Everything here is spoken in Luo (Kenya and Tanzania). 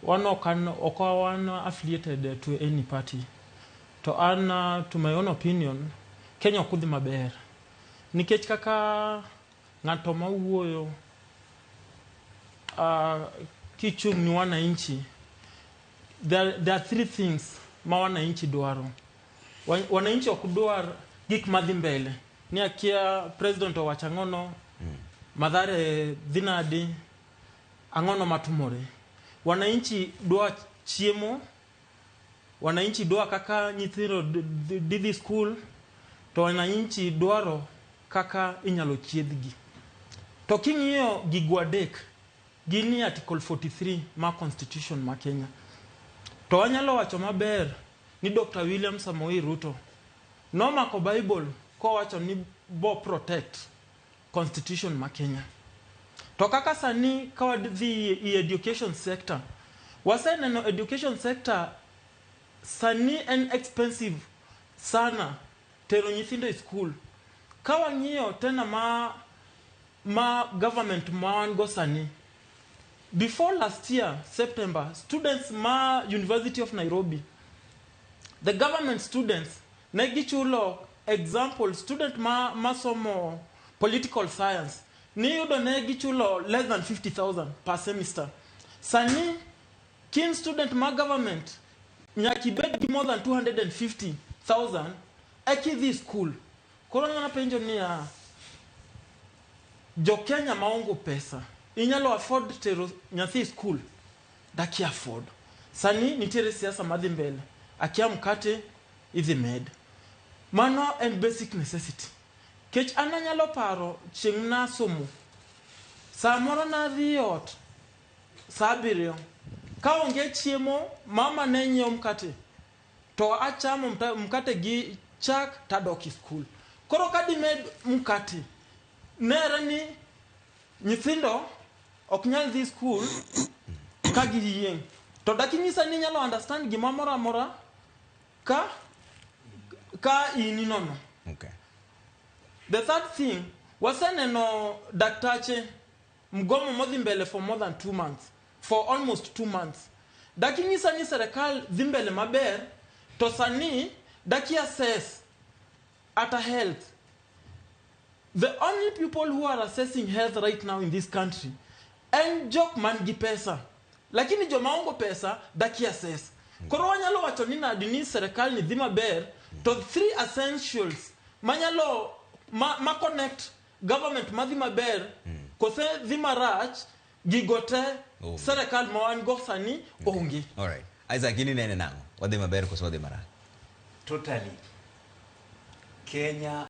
Wan ok an ok wan affiliated to any party. To an to my own opinion, Kenya ok odhi maber. Nikech kaka ng'ato mawuoyo kichung' ni wananchi, there are three things ma wananchi dwaro. Wananchi ok dwar gik madhi mbele. Ni akia president owacho ang'ono, Mathare dhi nadi, ang'ono matimore. Wananchi dwa chiemo, wananchi dwa kaka nyithindo dhi school, to wananchi dwaro kaka inyalo chiedhgi. To king'iyo gigo adek, gin ni Article 43 mar Constitution ma Kenya. To wanyalo wacho maber ni Dr. William Samoei Ruto nomako Bible kowacho ni bo protect Constitution ma Kenya. To kaka sani ka wadhi e education sector, waseneno education sector sani en expensive sana tero nyithindo e school. Ka wang'iyo tena ma government ma wan go sani, before last year September, students ma University of Nairobi, the government students, ne gichulo, example, student ma masomo political science, niyudo ne gichulo less than 50,000 per semester. Sani kin student ma government, nyaka ibed gi more than 250,000 eka idhi school. Koro ng'ana penjo niya, jo Kenya maongo pesa inyalo afford tero nyathi e school? Daki afford. Sani nitiere siasa madhi mbele, akia mkate idhi med. Mano en basic necessity. Kech an anyalo paro chieng' nasomo, samoro nadhi ot saa 7, kaonge chiemo, mama ne nyiewo mkate to achamo mkate gi chak tadok e school. Koro ka dimed mkate, nere ni nyithindo ok nyal dhi school ka giyieng'. To dakinyisa ni inyalo understand gima moro amora ka in inono. The third thing, waseneno daktache mgomo modhi mbele for more than 2 months, for almost 2 months. Dakinyisa ni serikal dhi mbele maber, to sani daki assess ata health. The only people who are assessing health right now in this country en jok man gi pesa, lakini joma ongo pesa daki assess. Koro wanyalo wacho ni nadi ni serikal ni dhi maber, to three essentials manyalo ma connect government madhi maber kose dhi marach, gigo te Onge. Serikal ma wan go sani onge. Alright. Isaac, in inene nang'o? Wadhi maber koso wadhi marach? Totally. Kenya